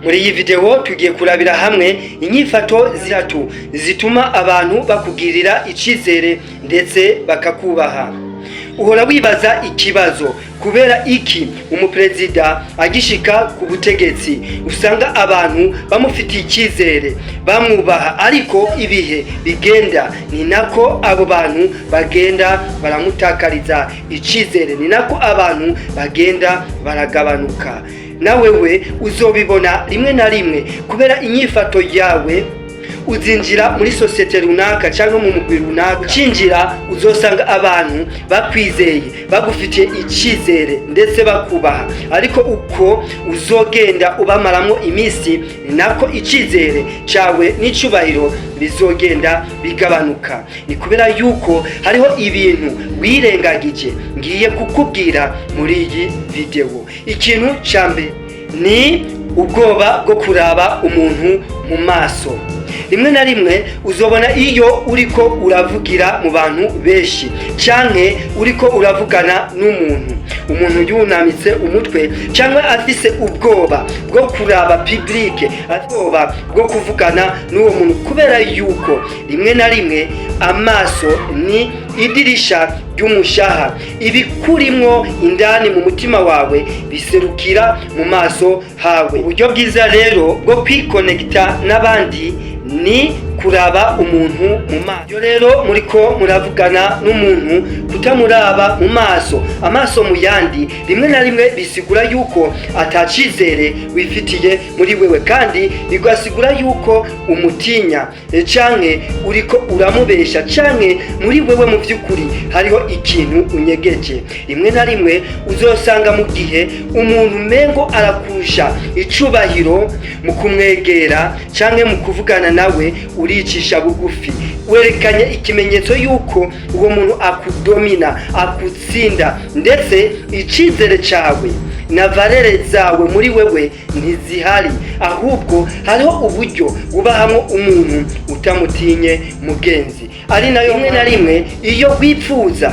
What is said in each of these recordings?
Muri iyi video tugiye kurabira hamwe inyifato zitatu zituma abantu bakugirira icizere ndetse bakakubaha. Uhora wibaza ikibazo: kubera iki umuperezida agishika ku butegetsi usanga abantu bamufitiye icyizere, bamwubaha, ariko ibihe bigenda ni nako abo bantu bagenda baramutakariza icyizere, ni nako abantu bagenda baragabanuka? Nawewe uzobibona rimwe na rimwe kubera inyifato yawe. Uzinjira muri sosiyete runaka cyangwa mu mugwi runaka, ucinjira uzosanga abantu bakwizeye, bagufitiye icyizere ndetse bakubaha, ariko uko uzogenda ubamaramo iminsi ni nako icyizere cyawe n'icubahiro bizogenda bigabanuka. Ni kubera yuko hariho ibintu wirengagije ngiye kukubwira muri iyi video. Ikintu cya mbere ni ubwoba bwo kuraba umuntu mu maso. Rimwe na rimwe uzobona iyo uriko uravugira mu bantu benshi canke uriko uravugana n'umuntu, umuntu yunamitse umutwe canke afise ubwoba bwo kuraba public, ubwoba bwo kuvugana n'uwo muntu, kubera yuko rimwe na rimwe amaso ni idirisha ry'umushaha. Ibikurimwo indani mu mutima wawe biserukira mu maso hawe. Uburyo bwiza rero bwo kwikonekita n'abandi ni kuraba umuntu mu maso. Iyo rero muriko muravugana n'umuntu, kutamuraba mu maso, amaso mu yandi, rimwe na rimwe bisigura yuko atacizere wifitiye muri wewe, kandi bigasigura yuko umutinya canke uriko uramubesha, canke muri wewe mu vy'ukuri hariho ikintu unyegeje. Rimwe na rimwe uzosanga mu gihe umuntu mengo arakurusha icubahiro, mu kumwegera canke mu kuvugana nawe uricisha bugufi, werekanye ikimenyetso yuko uwo muntu akudomina, akutsinda, ndetse icizere cawe na valeur zawe muri wewe ntizihari. Ahubwo hariho uburyo wubahamwo umuntu utamutinye, mugenzi. Ari nayo rimwe na rimwe iyo wipfuza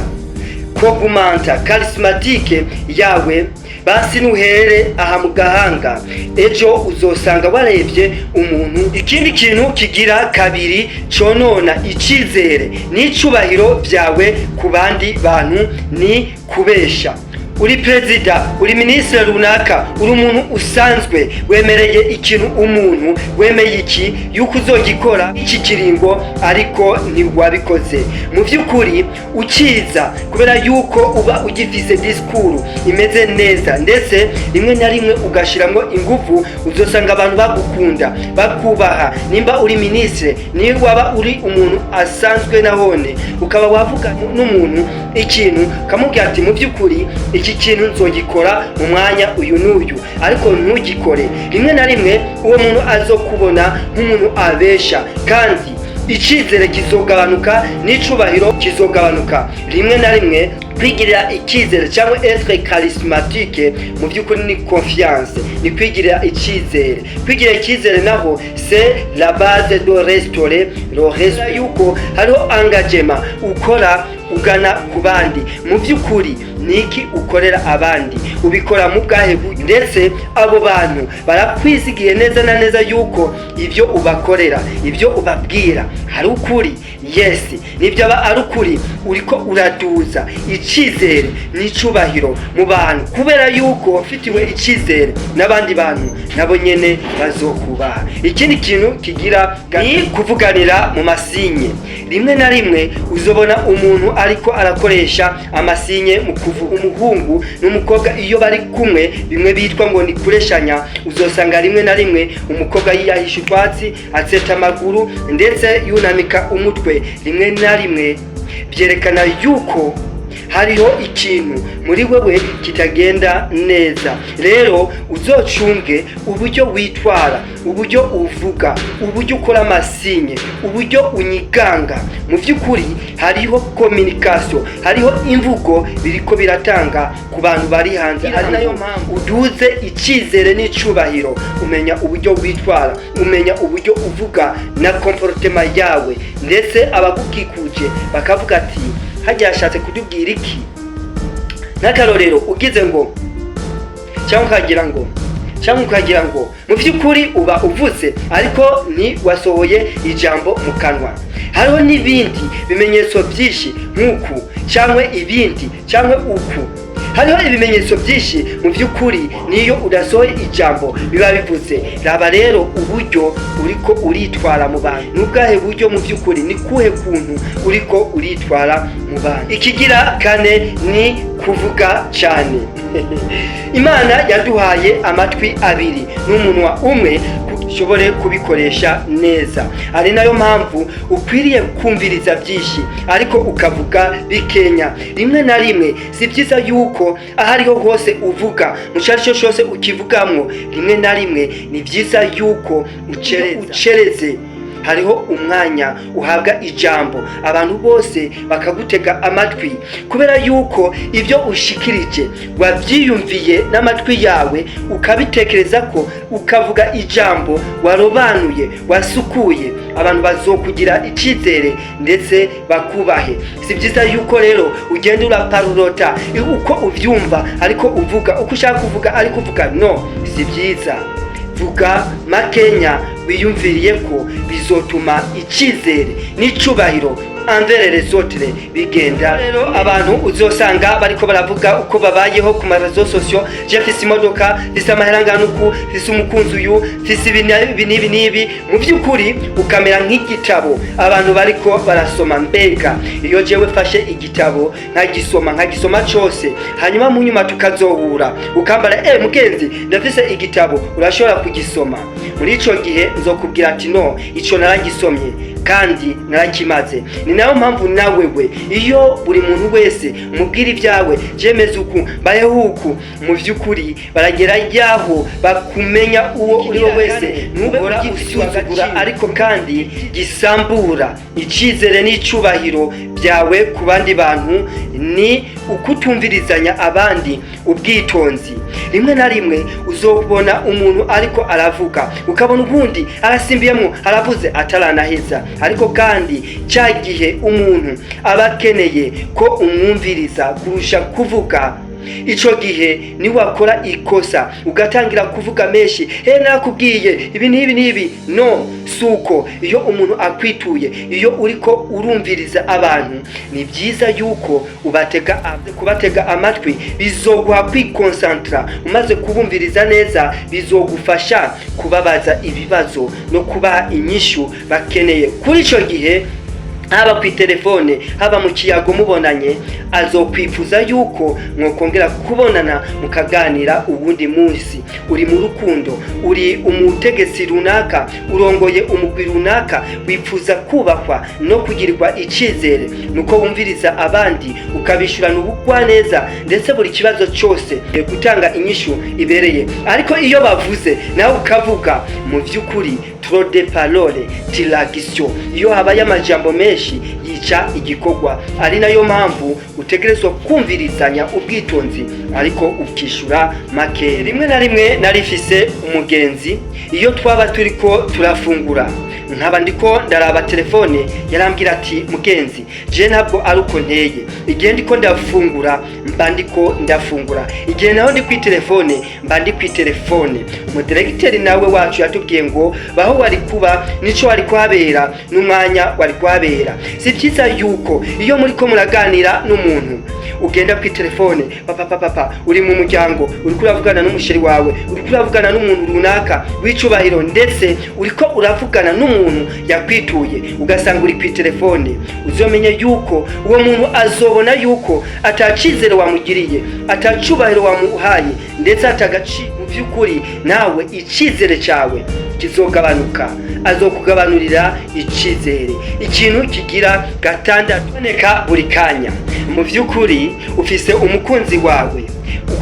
kogumanta charismatique yawe, basi nuhere aha mu gahanga, ejo uzosanga warebye umuntu. Ikindi kintu kigira kabiri conona icizere n'icubahiro byawe ku bandi bantu ni kubesha. Uri perezida, uri minisitiri runaka, uri umuntu usanzwe, wemereye ikintu umuntu, wemeye iki yuko uzogikora iki kiringo, ariko ntiwabikoze. Mu by'ukuri ukiza kubera yuko uba ugifise discours imeze neza, ndetse rimwe na rimwe ugashyiramo ingufu, uzosanga abantu bagukunda, bakubaha. Nimba uri minisitiri, niyo waba uri umuntu asanzwe, nahone ukaba wavuga n'umuntu ikintu, ukamubwira ati: "Mu by'ukuri iki kintu nzogikora mu mwanya uyu n'uyu", ariko ntugikore, rimwe na rimwe uwo muntu azokubona nk'umuntu abesha, kandi icyizere kizogabanuka n'icubahiro kizogabanuka. Rimwe na rimwe kwigirira icyizere cyangwa être charismatique mu by'ukuri ni confiance, ni kwigirira icyizere. Kwigirira icyizere naho c'est la base de restaurer le respect, yuko hariho engagement ukora ugana ku bandi. Mu by'ukuri niki ukorera abandi? Ubikora mu bwahe buryo? Ndetse abo bantu barakwizigiye neza na neza yuko ibyo ubakorera, ibyo ubabwira hari ukuri? Yes, nibyo aba ari ukuri, uriko uraduza icyizere n'icubahiro mu bantu, kubera yuko ufitiwe icyizere n'abandi bantu, nabo nyene bazokubaha. Ikindi kintu kigira ni kuvuganira mu ma signes. Rimwe na rimwe uzobona umuntu ariko arakoresha ama signes mu kuvuga. Umuhungu n'umukobwa iyo bari kumwe, bimwe bitwa ngo ni kureshanya, uzosanga rimwe na rimwe umukobwa yiyahisha utwatsi, atseta amaguru, ndetse yunamika umutwe. Rimwe na rimwe byerekana yuko hariho ikintu muri wewe kitagenda neza. Rero uzocunge uburyo witwara, uburyo uvuga, uburyo ukora ama signes, uburyo unyiganga. Mu by'ukuri hariho communication, hariho imvugo biriko biratanga ku bantu bari hanze. Ari nayo mpamvu uduze icyizere n'icubahiro, umenya uburyo witwara, umenya uburyo uvuga na comportement yawe, ndetse abagukikuje bakavuga ati: "Hajya yashatse kutubwira iki?" Nk'akarorero, ugize ngo cyangwa ukagira ngo Cyangwa ukagira ngo mu by'ukuri uba uvuze, ariko ntiwasohoye ijambo mu kanwa. Hariho n'ibindi bimenyetso byinshi nk'uku cyangwa ibindi cyangwa uku. Hariho ibimenyetso byinshi mu by'ukuri, niyo udasohoye ijambo biba bivuze. Raba rero uburyo uriko uritwara mu bantu. Ni ubwahe buryo? Mu by'ukuri, ni kuhe kuntu uriko uritwara mu bantu? Ikigira kane ni kuvuga cyane. Imana yaduhaye amatwi abiri n'umunwa umwe, ushobore kubikoresha neza. Ari nayo mpamvu ukwiriye kumviriza byinshi ariko ukavuga bikenya. Rimwe na rimwe si byiza yuko aho ariho hose uvuga, mu cyo ari cyo cyose ukivugamwo. Rimwe na rimwe ni byiza yuko ucereze. Hariho umwanya uhabwa ijambo, abantu bose bakagutega amatwi, kubera yuko ibyo ushikirije wabyiyumviye n'amatwi yawe, ukabitekereza ko ukavuga ijambo warobanuye, wasukuye. Abantu bazokugira icyizere ndetse bakubahe. Si byiza yuko rero ugenda uraparurota uko ubyumva, ariko uvuga uko ushaka kuvuga, ariko uvuga. No, si byiza. Vuga makenya wiyumviriye ko bizotuma icyizere n'icubahiro envers les autres bigenda. Rero abantu uzosanga bariko baravuga uko babayeho ku ma réseaux sociaux: "Je mfise imodoka, mfise amahera angana uku, mfise umukunzi uyu, mfise ibi n'ibi n'ibi n'ibi." Mu by'ukuri ukamera nk'igitabo abantu bariko barasoma. Mbega iyo jewe mfashe igitabo nkagisoma, nkagisoma cose, hanyuma mu nyuma tukazohura, ukambara: "Mugenzi, ndafise igitabo, urashobora kugisoma?" Muri ico gihe nzokubwira ati: "No, ico naragisomye kandi narakimaze." Ni nayo mpamvu nawe we, iyo buri muntu wese umubwira ibyawe, jemeze uku, mbayeho uku, mu by'ukuri baragera yaho bakumenya uwo uri we wese. Ntubora usuzugura, ariko kandi gisambura icyizere n'icyubahiro byawe ku bandi bantu ni ukutumvirizanya abandi ubwitonzi. Rimwe na rimwe uzobona umuntu ariko aravuga, ukabona ubundi arasimbiyemo, aravuze ataranaheza. Ariko kandi cya gihe umuntu aba akeneye ko umwumviriza kurusha kuvuga, ico gihe niwakora ikosa ugatangira kuvuga menshi: "He, nakubwiye ibi n'ibi n'ibi." No suko iyo umuntu akwituye, iyo uriko urumviriza abantu, ni byiza yuko ubatega. Kubatega amatwi bizoguha kwikonsantara. Umaze kubumviriza neza, bizogufasha kubabaza ibibazo no kubaha inyishu bakeneye. Kuri ico gihe, haba ku telefone, haba mu kiyago mubonanye, azokwifuza yuko mwokongera kubonana mukaganira uwundi munsi. Uri mu rukundo, uri umutegetsi runaka, urongoye umugwi runaka, wifuza kubahwa no kugirirwa icyizere, nuko wumviriza abandi, ukabishyurana ubugwaneza, ndetse buri kibazo cyose gutanga inyishu ibereye. Ariko iyo bavuze nawe ukavuga, mu by'ukuri trop de parole tue l'action. Iyo habaye amajambo menshi yica igikorwa. Ari nayo mpamvu utegerezwa kumvirizanya ubwitonzi ariko ukishura make. Rimwe na rimwe narifise umugenzi, iyo twaba turiko turafungura nkaba ndiko ndaraba telefone, yarambwira ati: "Mugenzi, je ntabwo ari uko nteye. Igihe ndiko ndafungura mba ndiko ndafungura, igihe naho ndi kuri telefone mba ndi kuri telefone." Umudiregiteri nawe wacu yatubwiye ngo baho wari kuba nico wari kuhabera n'umwanya wari kuhabera. Si byiza yuko iyo muriko muraganira n'umuntu ugenda kuri telefone papa papa papa. Uri mu muryango, uriko uravugana n'umusheri wawe, uriko uravugana n'umuntu runaka w'icubahiro, ndetse uriko uravugana n'umuntu yakwituye, ugasanga uri kuri telefone, uzomenye yuko uwo muntu azobona yuko atacizere wamugiriye, atacubahiro wamuhaye, ndetse atagaci. Mu by'ukuri nawe icizere cyawe kizogabanuka, azokugabanurira icizere. Ikintu kigira gatandatu, boneka buri kanya. Mu by'ukuri ufise umukunzi wawe,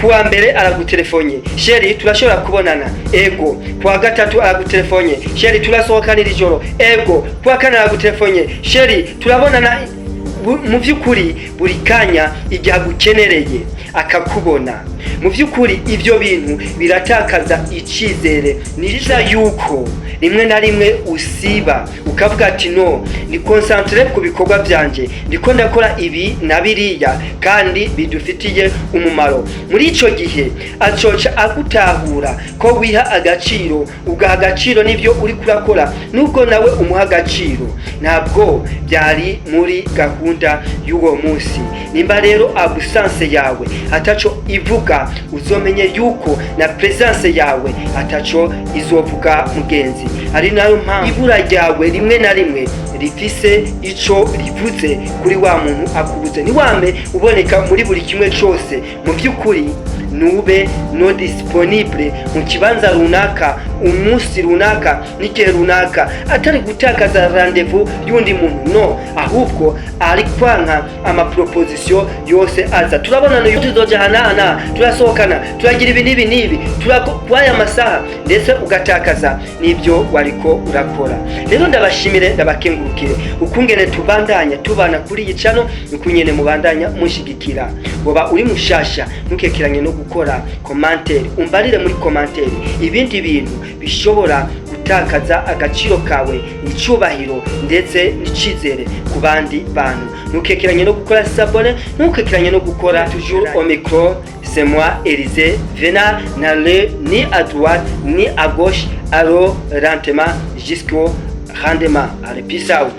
kuwa mbere aragutelefone: "Chéri, turashobora kubonana?" "Ego." Kuwa gatatu aragutelefone: "Chéri, turasohokanira ijoro?" "Ego." Kuwa kane aragutelefone: "Chéri, turabonana?" Mu by'ukuri buri kanya igihe agukenereye akakubona. Mu by'ukuri ibyo bintu biratakaza icyizere. Ni byiza yuko rimwe na rimwe usiba, ukavuga ati: "No, ni concentré ku bikorwa byanjye, ndiko ndakora ibi na biriya kandi bidufitiye umumaro." Muri icyo gihe acoca agutahura ko wiha agaciro, ugaha agaciro n'ibyo uri kurakora, nubwo nawe umuha agaciro ntabwo byari muri gahunda y'uwo munsi. Nimba rero absence yawe ataco ivuga, uzomenye yuko na présence yawe ataco izovuga, mugenzi. Ari nayo mpamvu ibura ryawe rimwe na rimwe rifise ico rivuze kuri wa muntu akubuze. Ntiwame uboneka muri buri kimwe cose. Mu by'ukuri nube non disponible mu kibanza runaka, umunsi runaka n'igihe runaka, atari gutakaza rendez-vous y'undi muntu, no, ahubwo ari kwanka ama proposition yose aza: "Turabonana uyu, tuzoja hanahana, turasohokana, turagira ibi n'ibi n'ibi, turakora amasaha", ndetse ugatakaza n'ibyo wariko urakora. Rero ndabashimire, ndabakengurukire ukungene tubandanya tubana kuri iyi channel, ukungene mubandanya mushigikira. Woba uri mushasha, ntukekeranye no gukora commentaire, umbarire muri commentaire ibindi bintu bishobora gutakaza agaciro kawe, icubahiro ndetse n'icizere ku bandi bantu. Ntukekeranye no gukora s'abonner, ntukekeranye no gukora. Toujours au micro, c'est moi, Elysée Vena. N'allez ni à droite ni à gauche, alors lentement jusqu'au rendement. Allez, peace out.